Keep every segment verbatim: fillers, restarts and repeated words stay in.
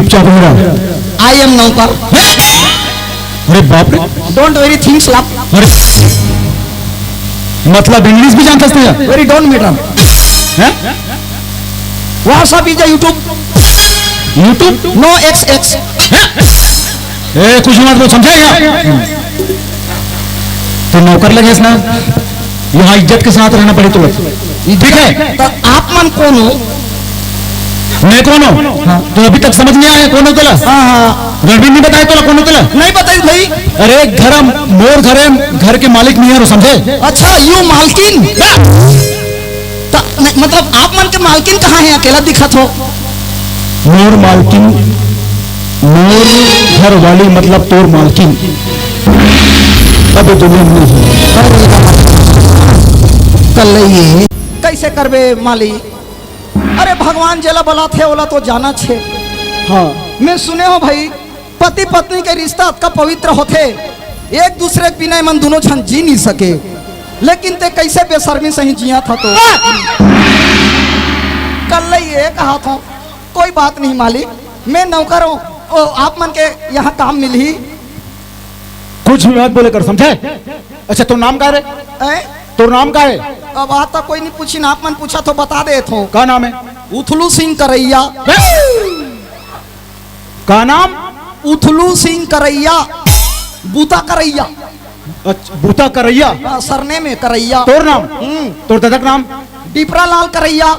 चुपचाप हो रहा। I am नौकर। अरे बाप रे। Don't worry, things love। अरे, मतलब इंग्लिश भी जानता है? Very don't matter। हैं? WhatsApp is a YouTube। YouTube? No X X। हैं? ए, कुछ मत बोल, समझा क्या? तो नौकर लगे ना, यहाँ इज्जत के साथ रहना पड़े तुरंत। ठीक है? तो आप मन कौन हो? मैं कौन हूँ? हाँ। तो अभी तक समझ नहीं आया कौन हो तोला? हाँ, हाँ। रणबीर नहीं बताया तोला कौन हो तोला? नहीं बताई भाई। अरे घर, मोर घर है, घर के मालिक नहीं है, समझे? अच्छा, यू मालकिन? त-, नहीं, मतलब आप मन के मालकिन कहाँ है? अकेला दिखत हो। मोर मालकिन, मोर घर वाली मतलब तोर मालकिन। अब दुनिया में नहीं है। कल ये कैसे करबे मालिक? अरे भगवान जेला बलाथे ओला तो जाना छे। हाँ। मैं सुने हो भाई, पति पत्नी के रिश्ता अतका पवित्र होथे, एक दूसरे के बिना एमन दोनों झन जी नहीं सके, लेकिन ते कैसे बेशर्मी सही जिया था तो। कल ये कहा था, कोई बात नहीं मालिक, मैं नौकर हूँ, ओ, आप मन के यहाँ काम मिलही। कुछ भी मत बोले कर, समझे? अच्छा, तोर नाम का रे? हैं? तोर नाम का है? अब आज तक कोई नहीं पूछी ना, आप मन पूछा तो बता दे थो। का नाम है? उथलू सिंह करैया। का नाम? उथलू सिंह करैया, बूता करैया। अच्छा, बूता करैया। हाँ, सरने में करैया। तोर नाम? हम्म। तोर ददक नाम? डिपरा लाल करैया।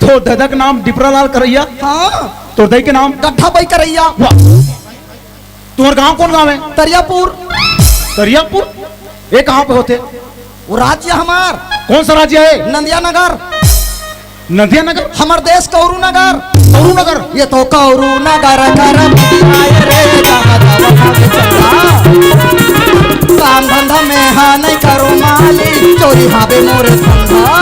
तोर ददक नाम डिपरा लाल करैया? हाँ। तोर दई के नाम? गड्ढा बाई करैया। वाह। तुम्हार गांव कौन गांव है? तरियापुर। तरियापुर? ये कहाँ पे होते? वो राज्य हमार। कौन सा राज्य है? नंदिया नगर। नंदिया नगर? हमर देश कौरू नगर। कौरू नगर? ये तो कौरू नगर कर आए रे दादा, दादा, दादा। काम धंधा में हा नहीं करो मालिक, चोरी हावे मोर धंधा।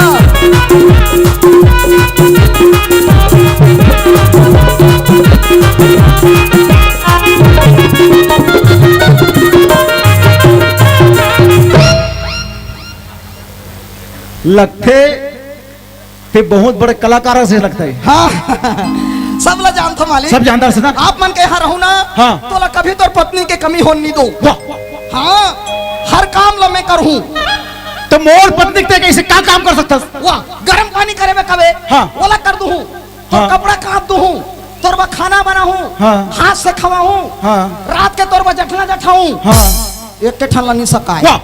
लगथे ते बहुत बड़े कलाकार से लगता है। हाँ। सब ला जानथो मालिक। सब जानता है ना? आप मन के यहाँ रहूँ ना, हाँ। तो ला कभी तोर पत्नी के कमी होन नहीं दो। वाह। हाँ, हर काम ला मैं करहूँ। तो मोर पत्नी ते कैसे का काम कर सकता? वाह, गरम पानी करे में कबे, हाँ। ओला कर दूँ। तोर हाँ। कपड़ा काट दूँ, तोर बा खाना बनाऊँ, हाँ। हाथ से खवाऊँ, हाँ। रात के तोर बा जठला जठाऊँ। हाँ। एक के ठन ला नहीं सकाय। वाह।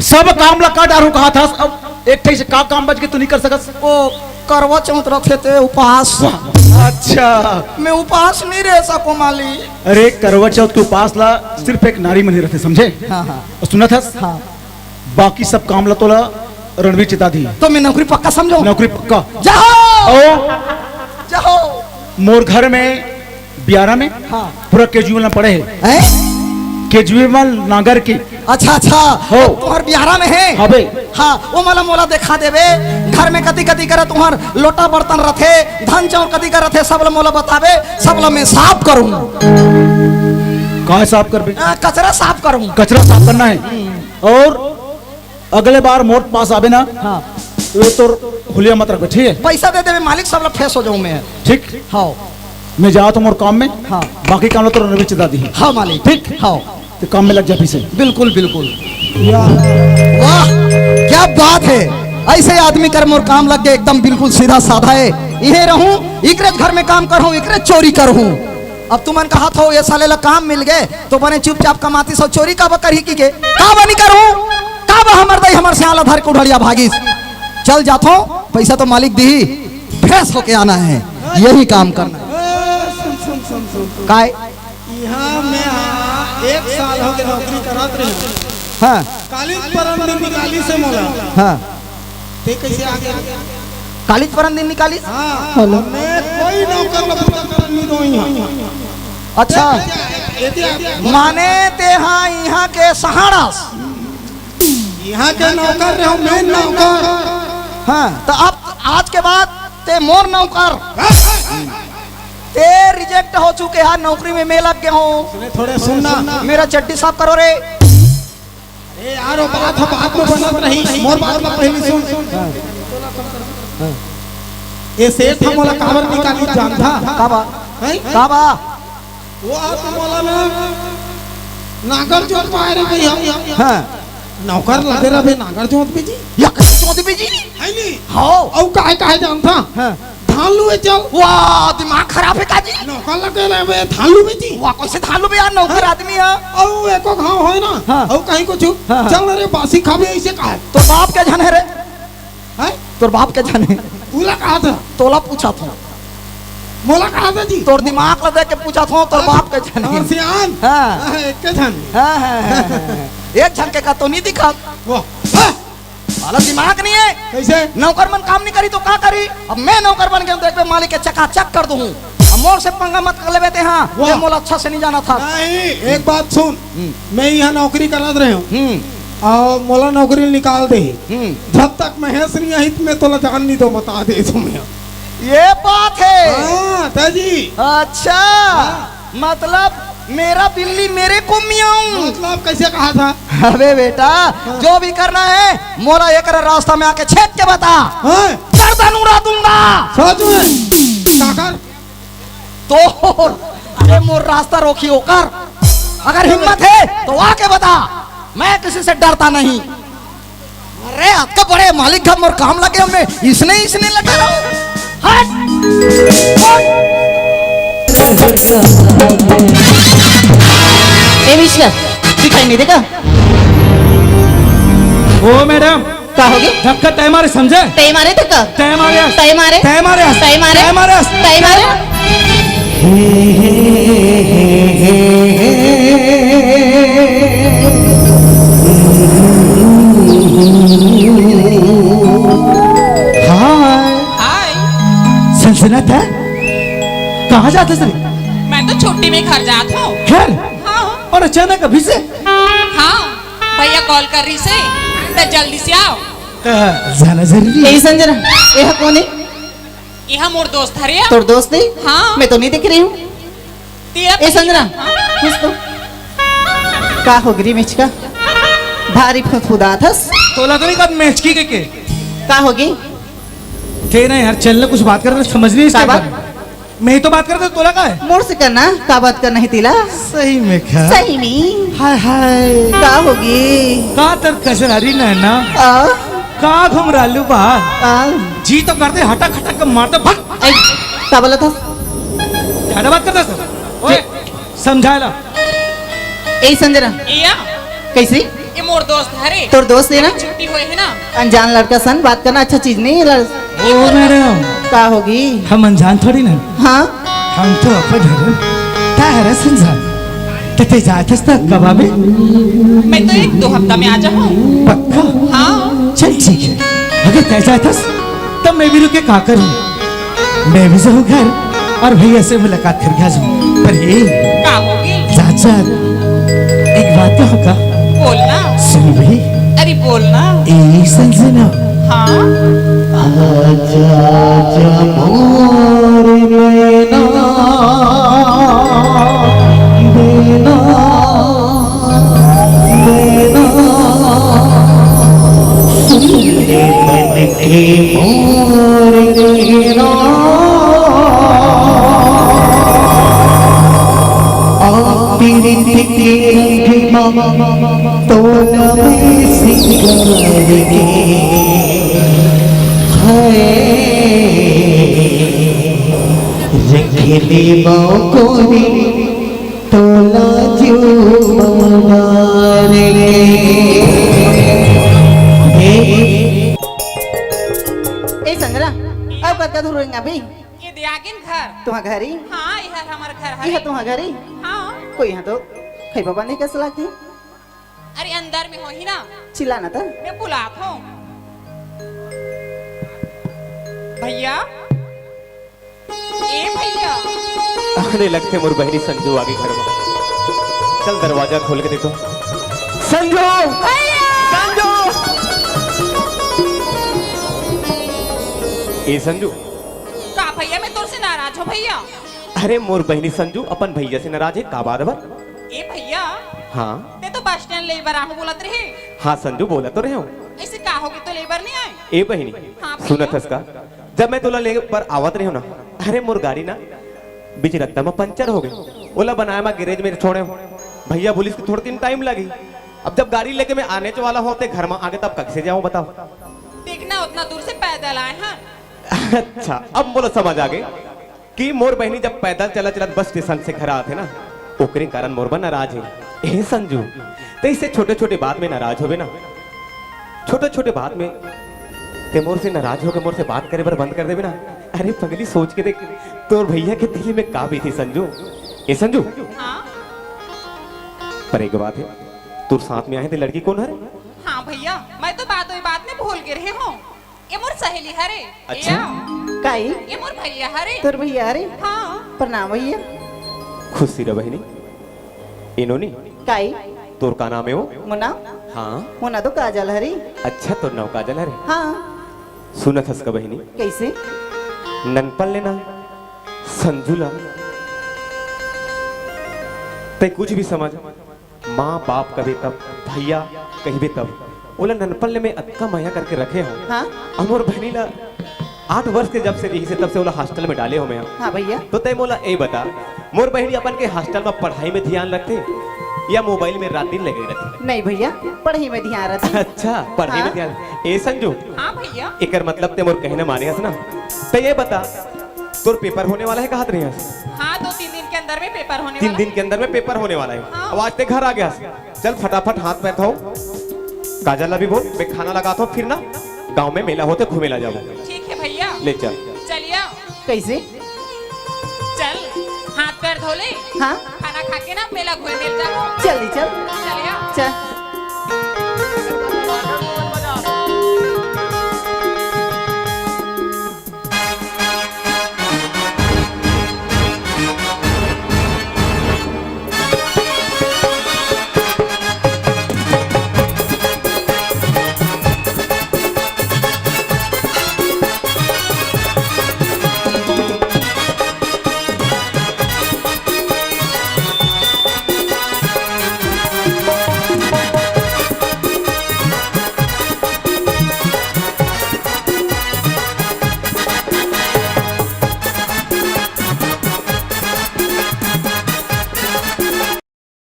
सब काम ला कर डारूँ कहा था, अब एक ठे से का काम बच के तू नहीं कर सकत? ओ, करवा चौथ रथे ते उपास। वाह, अच्छा। मैं उपास नहीं रह सको मालिक। अरे, करवा चौथ के उपास ला सिर्फ एक नारी मन ही रथे, समझे? हाँ, हाँ। और सुना था? हाँ। बाकी सब काम ला तोला रणवीर चिता दी। तो मैं नौकरी पक्का समझो? नौकरी पक्का। जाओ। ओ। जाओ। मोर घर में बियारा में हाँ। पूरा casual में पड़े है। हैं? Casual नागर की। अच्छा, अच्छा। हो। तुम्हार बियारा में है? हाँ बे। हाँ, वो मला मोला दिखा देवे। घर में कदी कदी करे तुम्हार लोटा बर्तन रथे, धन चाउर कदी करे रथे, सब ला मोला बतावे, सब ला मैं साफ करूँ। कहाँ साफ करबे? आ, कचरा साफ करूँ। कचरा साफ करना है। हम्म। और अगले बार मोर पास आबे ना, हाँ। ये तोर हुलिया मत रखबे, ठीक है? पैसा दे देबे मालिक, सब ला फेस हो जाऊँ मैं। ठीक? हाँ। मैं जात हूँ मोर काम में, हाँ। बाकी काम ला तोर नबी चिता दी। हाँ मालिक। ठीक? हाँ। तो काम में लग जा फिर से। बिल्कुल, बिल्कुल। वाह, क्या बात है, ऐसे आदमी कर मोर काम लग गए, एकदम बिल्कुल सीधा साधा है। इहे रहूं, इकरे घर में काम करहूं, इकरे चोरी करहूं। अब तुमन कहा था ये साले ला काम मिल गए, तो बने चुपचाप कमाती सो चोरी का बकर ही की के? का बनी करूं? का बा हमर दई हमर सियाला धर के उढ़ड़िया भागिस? चल जाथो, पैसा तो मालिक दी, फ्रेश होके आना है, यही काम करना है। ए, सुन, सुन, सुन, सुन, सुन। काय? यहाँ में हाँ, एक साल हो गए नौकरी करत रहे। हाँ। कालिज परन दिन निकाली से मोला। हाँ। ते कैसे आ गया? कालिज परन दिन निकाली? हाँ। हेलो। मैं कोई नौकर ला पूजा करन नहीं दो यहाँ। अच्छा। ये क्या? माने ते हाँ यहाँ के सहारस। यहाँ के नौकर रहो, मेन नौकर। हाँ, तो अब आज के बाद ते मोर नौकर। ते रिजेक्ट हो चुके हैं नौकरी में, मैं लग गया हूँ। सुने, थोड़े सुनना। मेरा चड्डी साफ करो रे। अरे यार, वो बात हम बाद में बनत रही, मोर बात ला पहले सुन। ए सेठ ह मोला काबर निकाली जानथा? का बा? हैं? का बा? वो आप मोला ना नागर जोत पाए रे भैया। हाँ। नौकर लगे रहे नागर जोत में जी। या कइसे जोत में जी? है नहीं। हाँ। अउ काहे काहे जानथा? हाँ। धान लुए चल। वाह, दिमाग खराब है का जी? नौकर लगे रहे धान लुए जी। वाह, कइसे धान लुए यार, नौकर आदमी है। अउ एको घाव होय ना। हाँ। अउ कहीं कुछ हाँ, हाँ। चल रे बासी खाबे, ऐसे कहा। तोर बाप के झन हे रे? हैं? तोर बाप के झन हे? तोला कहा था? तोला पूछा था। मोला कहा था जी? तोर दिमाग ला देख के पूछा था, तोर बाप के झन हे। हाँ, सियान। हाँ। हाँ, एक के झन। हाँ, हाँ, हाँ, हाँ, हाँ। एक झन के का तो नहीं दिखा। वाह। हाँ। साला दिमाग नहीं है। कैसे? नौकर मन काम नहीं करी तो का करी? अब मैं नौकर बन गया हूँ, देख बे मालिक के चकाचक कर दूँ। अब मोर से पंगा मत कर लेबे ते, हाँ। वाह। ये मोला अच्छा से नहीं जाना था। नहीं, एक बात सुन। हम्म। मैं यहाँ नौकरी करत रहे हूँ। हम्म। अउ मोला नौकरी निकाल दे। हम्म। जब तक महेश नहीं आई, तो मैं तोला जान नहीं दो, बता दे तुम्हें। ये बात है। हाँ, ताजी। अच्छा। हाँ। मतलब, मेरा बिल्ली मेरे को मियाऊं। मतलब, कैसे कहा था? अबे बेटा, हाँ। जो भी करना है, मोला एक रास्ता में आके छेद के बता। हाँ। गर्दन उड़ा दूंगा। सच में? काकर? तो, अरे, मोर रास्ता रोकी ओकर। अगर हिम्मत है, तो आके बता। मैं किसी से डरता नहीं। अरे, अतका बड़े मालिक का मोर काम लगे, मैं इसने, इसने लगे रहूं। हट! हट! ए विश्वा, दिखाई नहीं देगा? ओ मैडम, का होगे? धक्का तय मारे, समझे? तय मारे धक्का। तय मारे। तय मारे। तय मारे। तय मारे। तय मारे। तय मारे। हाय। हाय। सनसनाटा, कहाँ जात हस रे? मैं तो छुट्टी में घर जात हूँ। घर? हाँ। और अचानक अभी से? हाँ, भैया कॉल कर रही से, तो जल्दी से आओ। अ, जाना जरूरी है। ए संजना, ये कोन है? ये मोर दोस्त हरे। तोर दोस्त है? हाँ। मैं तो नहीं देख रही हूँ। तेरा ए संजना, हाँ। कुछ तो। का होगे रे मेचका? भारी फुदफुदात हस। तोला तो नहीं कहा मेचकी के के? का होगे? तेरा यार, चल ना, कुछ बात कर, समझ नहीं इसके का बात? बारे में। मैं ही तो बात करता, तोला का है? मोर से करना, का बात करना है तेला? सही में का? सही में। हाय, हाय। का होगे? का तर कजरारी नैना? आ? का घुमरालू बा? आ? जी तो करते हटक हटक के मारते, भग। ए, का बोला था? ज्यादा बात करता सर। ओए, समझाए ला। ए संजना। इया? कैसे? ये मोर दोस्त हरे। तोर दोस्त है ना? छुट्टी होए है ना? अनजान लड़का सन बात करना अच्छा चीज नहीं है लड़-। ओ मैडम। का होगे? हम अनजान थोड़ी ना। हाँ? हम तो अपन हरन। ता हरा संजान। तो ते जात हस त कब आबे? मैं तो एक दो हफ्ता में आ जाऊँ। पक्का? हाँ। चल ठीक है। अगर तय जात हस, तब मैं भी रुके का करूँ? मैं भी जाऊँ घर और भैया से मुलाकात करके आ जाऊँ। पर ये का होगे? चाचा, एक बात कहूँ का? बोलना। सुन भाई। अरे बोलना। ए संजना। हाँ। आजा, आजा मोर मैना, मैना, मैना। सुन ले मन के मोर मैना। आ पीरित के रंग मा तोला मैं सिंगार के। हाय, रंगीली बौकोरी तोला जुमदार के। ए संजना, अब कतका दूर होएंगे अभी? ये दे आगिन घर। तुहा घर ही? हाँ, ये हर हमार घर यह है। तुहा घर ही? हाँ। कोई यहाँ तो खैबा बने कैसे लगती? अरे अंदर में हो ही ना। चिल्ला ना तो। मैं बुलात हूँ। भैया, ए भैया। अरे लगथे मोर बहिनी संजू आगे घर में। चल दरवाजा खोल के देखो। संजू! भैया! संजू! ए संजू। का भैया, मैं तोर से नाराज हूँ भैया। अरे मोर बहिनी संजू अपन भैया से नाराज है, का बात है? ए भैया। हाँ। ते तो बस स्टैंड ले बर आहूँ बोलत रहे। हाँ संजू, बोला तो रहे हूँ। ऐसे का होगे तो ले बर नहीं आए? ए बहिनी, हाँ भैया। सुनत हस का? जब मैं तोला लेके बर आवत रहे हूँ ना, अरे मोर गाड़ी ना बीच रद्दा में पंचर हो गई, ओला बनाए में गैरेज में छोड़े हूँ। भैया बोलिस कि थोड़ा दिन टाइम लगी। अब जब गाड़ी लेके मैं आने वाला हूँ ते घर में आगे तब कइसे जाऊँ बताओ। देखना उतना दूर से पैदल आए हैं। अच्छा, अब मोला समझ आ गई कि मोर बहिनी जब पैदल चलत चलत बस स्टेशन से घर आत हे ना, ओकरे कारण मोर बर नाराज हे। ए संजू, ते इसे छोटे छोटे बात में नाराज होबे ना, छोटे छोटे बात में ते मोर से नाराज होके मोर से बात करे बर बंद कर देबे ना। अरे पगली, सोच के देख, तोर भैया के दिल में का बीती संजू। ए संजू, हाँ। पर एक बात है, तोर साथ में आए ते लड़की कौन हरे? हाँ भैया, मैं तो बात वही बात में भूल गे रहे हूँ। ये मोर सहेली हरे। अच्छा। या। काई? ये मोर भैया हरे। तोर भैया हरे? हाँ। प्रणाम भैया। खुशी रह बहिनी। इनोनी। काई? तोर का नाम है वो? मोना। हाँ। मोना तो काजल हरे। अच्छा, तोर नाम काजल हरे। हाँ। सुनत हस का बहिनी? कैसे? ननपन लेना संजू ला ते कुछ भी समझ, माँ बाप कहे तब, भैया कहिबे तब, ओला ननपन ले मैं अतका मया करके रखे हूँ। हाँ। अउ मोर बहिनी ला आठ वर्ष के जब से रही से तब से ओला हॉस्टल में डाले हो मैं। हाँ भैया। तो तय मोला ए बता, मोर बहिनी अपन के हॉस्टल में पढ़ाई में ध्यान रखते या मोबाइल में रात दिन लगे रहते? नहीं भैया, पढ़ाई में ध्यान रखते। अच्छा, पढ़ाई में हाँ। ध्यान। ए संजू, हाँ भैया। एकर मतलब ते मोर कहना माने हस ना? तय ये बता, तोर पेपर होने वाला है, कहत रहे हस? हाँ, दो तीन दिन के अंदर में पेपर होने तीन वाला दिन है। के अंदर में पेपर होने वाला है। हाँ। अब आज ते घर आ गया हस, चल फटाफट हाथ पैर धो, काजल ला भी बोल, मैं खाना लगात हूँ, फिर ना गाँव में मेला होते घूमे ला जाबो। ठीक है भैया। ले चल। चलिए। कैसे? चल, हाथ पैर धो ले। हाँ। खाना खा के ना मेला घूमे मिल जाबो। चल, चल। चलिए। चल।